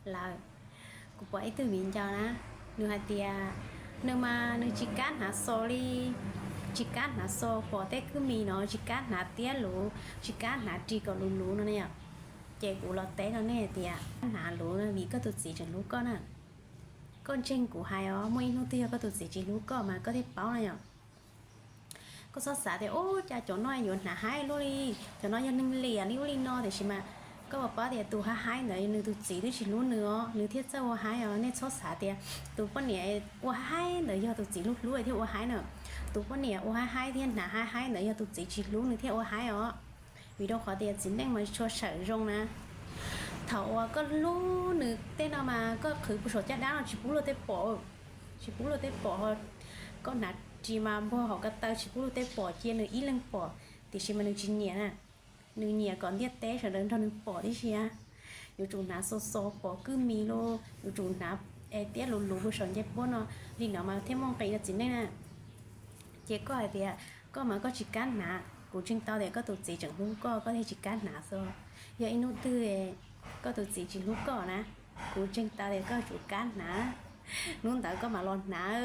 lawm. Kuv pom ib tug viv ncaus na, nws hais tias nws mas nws tsis kam hnav xo li, tsis kam hnav xo pom tej kwj mis no, tsis kam hnav tiab luv, tsis kam hnav ris kom luv luv no ne yom. Ces kuv los teb rau nej hais tias hnav luv no vim koj tus txiv tseem hlub koj na. Koj ntseeg kuv hais os, muaj ib hnub twg yog koj tus txiv tsis hlub koj mas koj thiaj paub no yom. Koj txhob xav tias ub cas cov no yuav hnav haib luaj li, cov no yog neeg liam li ub li no, tiam sis mas koj puas paub tias tus haib haib ntawd nws tus txiv twb tsis hlub nws os, nws thiaj txawj ua haib os. Nej txhob xav tias tus poj niam ua haib ntawd yog tus txiv hlub hlub thiaj ua haib na. Tus poj niam ua haib haib thiab hnav haib haib ntawd yog tus txiv tsis hlub nws thiaj ua haib os. Vim rau qhov tias txiv neej mas tshua sawm zoo na. Thaum uas koj hlub nws tej no mas koj qhwv puag saum caj dab no tsis pub luag tej pom, tsis pub luag tej pom. Koj hnav ris mas npuag hauv ko taw tsis pub luag tej pom, cia nws ib leeg pom, tiam sis mas nws tsis nyiam na. Nws nyiam kom ntiaj teb sawv daws nrog nws pom tib si. Yuav tsum hnav xo xo pom kwj mis los yuav tsum hnav tiab luv luv puag saum ncej puab no, li no mas thiaj muaj nqis rau txiv neej na. Ces koj hais tias koj mas koj tsis kam hnav, kuv ntseeg tau tias koj tus txiv tseem hlub koj, koj thiaj tsis kam hnav xwb. Yog ib hnub twg koj tus txiv tsis hlub koj na, kuv ntseeg tau tias koj yuav tsum kam hnav, hnub ntawd koj mam los hnav.